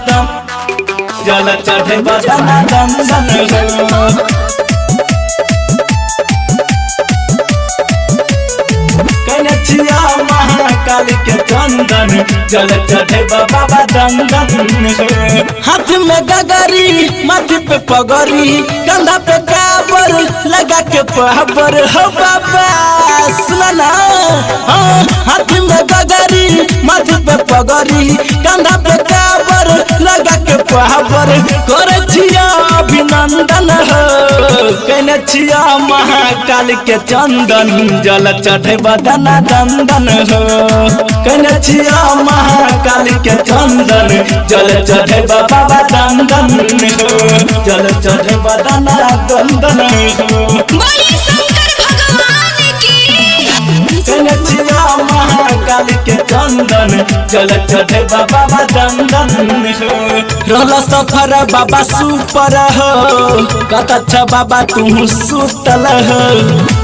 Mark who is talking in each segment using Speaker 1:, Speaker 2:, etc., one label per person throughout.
Speaker 1: दन जल चढ़े बदना दंदन हो। कनछिया महाकाल के चंदन जल चढ़े बाबा दंदन हो। हाथ में गगरी माथे पे पगड़ी कंधा पे काबर लगा के पाबर हो बाबा सुना ना। हाँ, हाथ में गगरी माथे पे पगड़ी कंधा पे काबर लगा के पाबर करछिया अभिनंदन हो। कनछिया महाकाल के चंदन जल चढ़े बदना दंदन हो। कनछिया महाकाल के चंदन जल चढ़े बाबा दंदन हो। जल चढ़े बदना दंदन हो।
Speaker 2: बोलिए शंकर भगवान की।
Speaker 1: कनछिया महाकाल के चंदन जल चढ़े बाबा दंदन हो। रहल सफर बाबा सुपर हो कत अच्छा बाबा तू सुतल हो।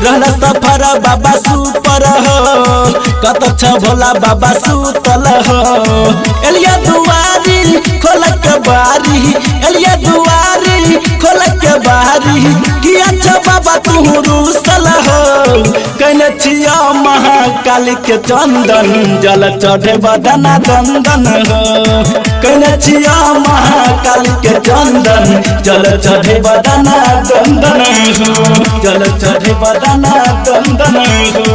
Speaker 1: रहल सफर बाबा सुपर हो कत अच्छा भोला बाबा सुतल हो। एलिया दुआरी खोल के बारी एलिया दुआरी खोल के बारी कि अच्छा बाबा तू रूसल हो। कनछिया महाकाल के चंदन जल चढ़े बदना दंदन हो। कनछिया महाकाल के चंदन जल चढ़े बदना दंदन हो। जल चढ़े बदना दंदन हो।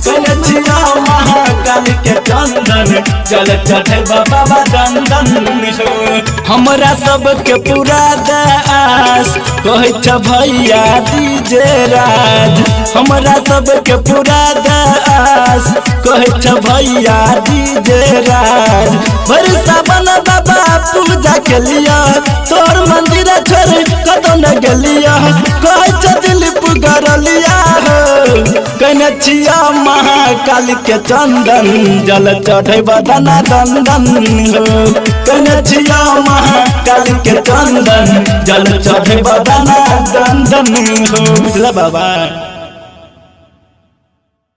Speaker 1: कनछिया महाकाल के चंदन जल चढ़े बाबा दंदन हो। हमरा सबके पूरा दास कहै छ भैया डीजे राज। हमरा सबके पूरा दास कहै छ भैया डीजे राज। भर सावन बाबा पूजा के लिया तोर मंदिर छोड़ कतौ न गेलिया कहै छ दिलीप गरलिया हो। कनछिया महाकाल के चंदन जल चढ़े बदना दंदन हो। कनछिया महाकाल के चंदन जल चढ़े बदना दंदन हो। बुझला बाबा।